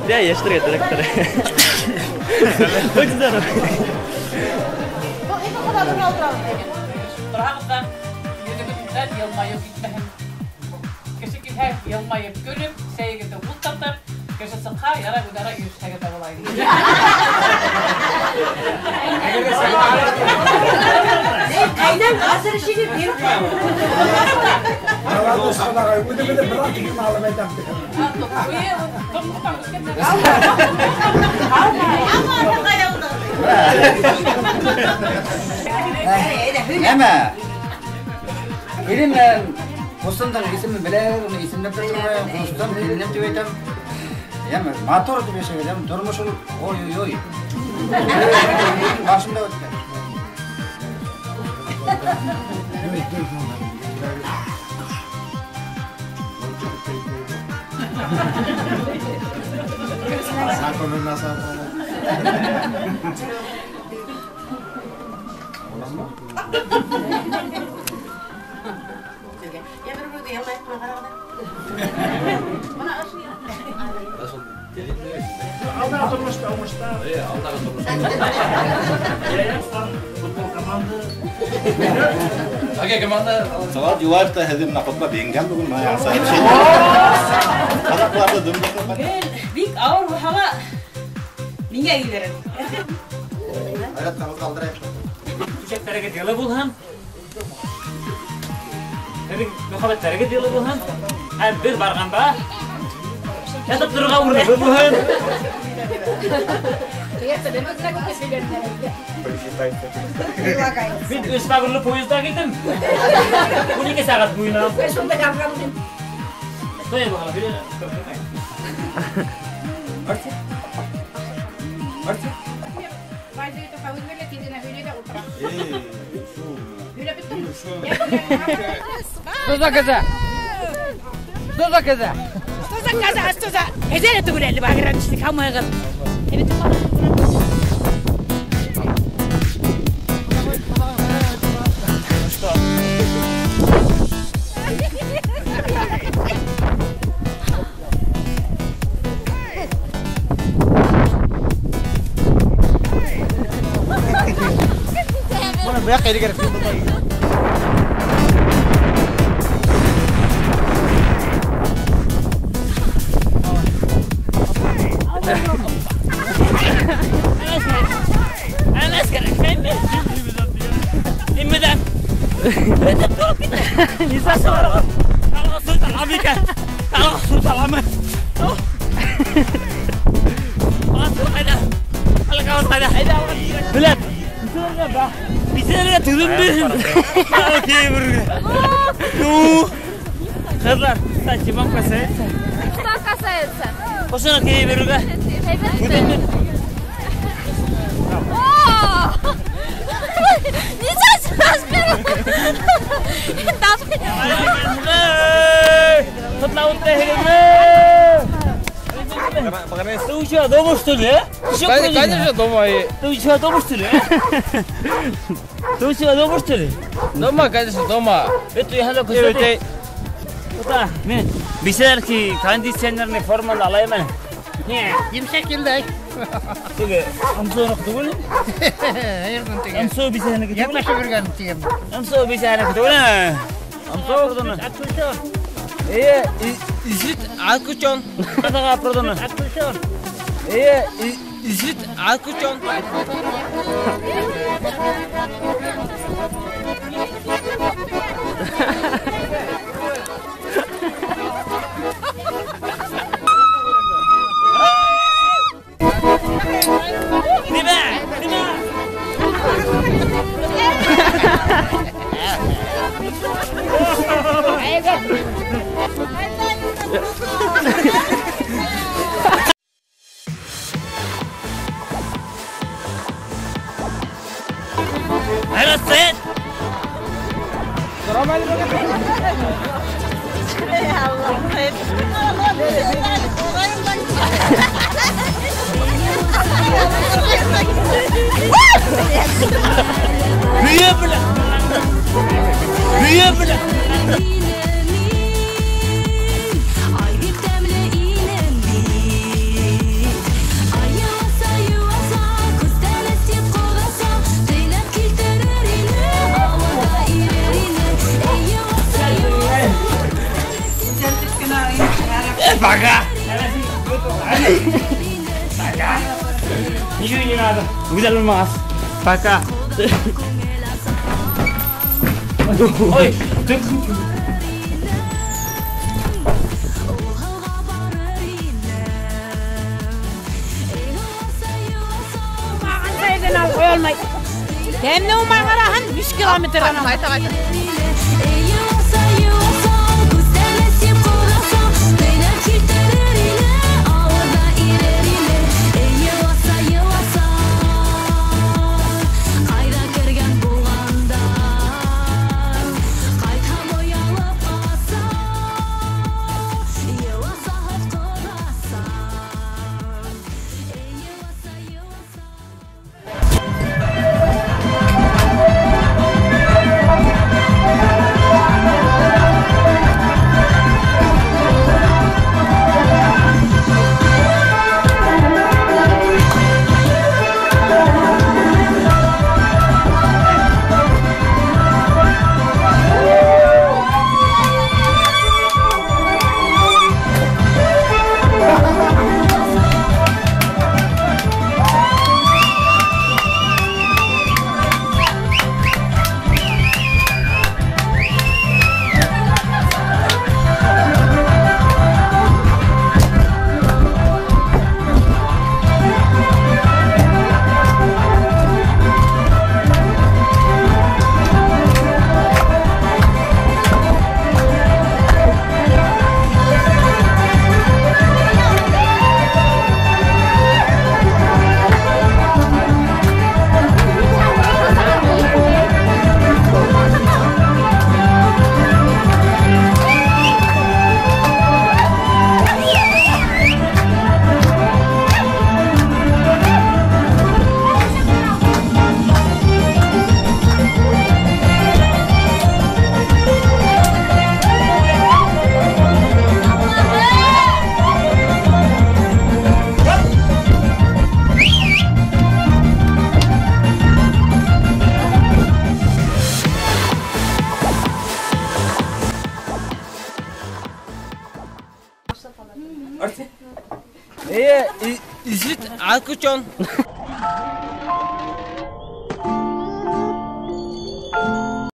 Да, йәштәргә трактор. Будь здоров. Торһағыҙ ҙа йөҙөгөҙҙән йылмайыу китмәһен. Кеше килһә, йылмайып көлөп, сәйегеҙҙе ҡул тартып, кеше сыҡһа, ярай үҙ-ара ирешһәгеҙ ҙә була инде. Ҡайнан разрешение биреп. Нәмә? Килен менән ҡустымдың исемен беләм, уны исемләп тә тормайым, ҡустым, киленем тип әйтәм. Йәме, матур итеп йәшәгеҙ, йәме, тормош ул, ой-ой-ой. Башымда үткән. Я бер-берегеҙгә йылмайып ҡына ҡарағыҙ. Алдағы тормошта, уңышта. Алдағы тормошта. Футбол команда. Хоккей команда. Салават Юлаев та һеҙҙе менә ҡотлап еңгән бөгөн. Ҡаҙаҡларҙы дөмбәҫләп. Бик ауыр булһа ла миңә килер. Айрат ҡалдырайыҡ. Түшәктәрегеҙ йылы булһын. Һеҙҙең мөхәббәттәрегеҙ йылы булһын. Һәм беҙ барғанда ятып торорға урыныбыҙ булһын. Мин өс вагонлы поезда килдем. 12 сәғәт буйына. Что за коза? Что за коза? Что за коза? Что за? Эзеле түгел әле багранчик, хамайгыр. Bueno, voy a caer. Ҡыҙҙар, кстати, вам касается? Что касается? Ошоно кейе бирергә. О! Нисә разберу. Ты у тебя дома, что ли? Конечно, дома. Ты у тебя дома, что ли? Ты у тебя дома, что ли? Дома, конечно, дома. Это я хочу. Мин бисәләр кондиционерный форманы алайым әле. Йомшаҡ килдек. Теге ымсыуыныҡ түгел. Ымсыу бисәһенеке түгел. Яҡлашып йөрөгән тигән. Ымсыу бисәһенеке түгел. Ымсыу проданы. Изит отключен. Ҡаҙаға проданы. Отключен. Изит отключен. Ay bir demle inem bir. Ничего не надо. Гүзәл булмағас. Пока. Ой, ты. Тәмле умағараһын 5 километр. Ҡайта, ҡайта. Изит, а кучон.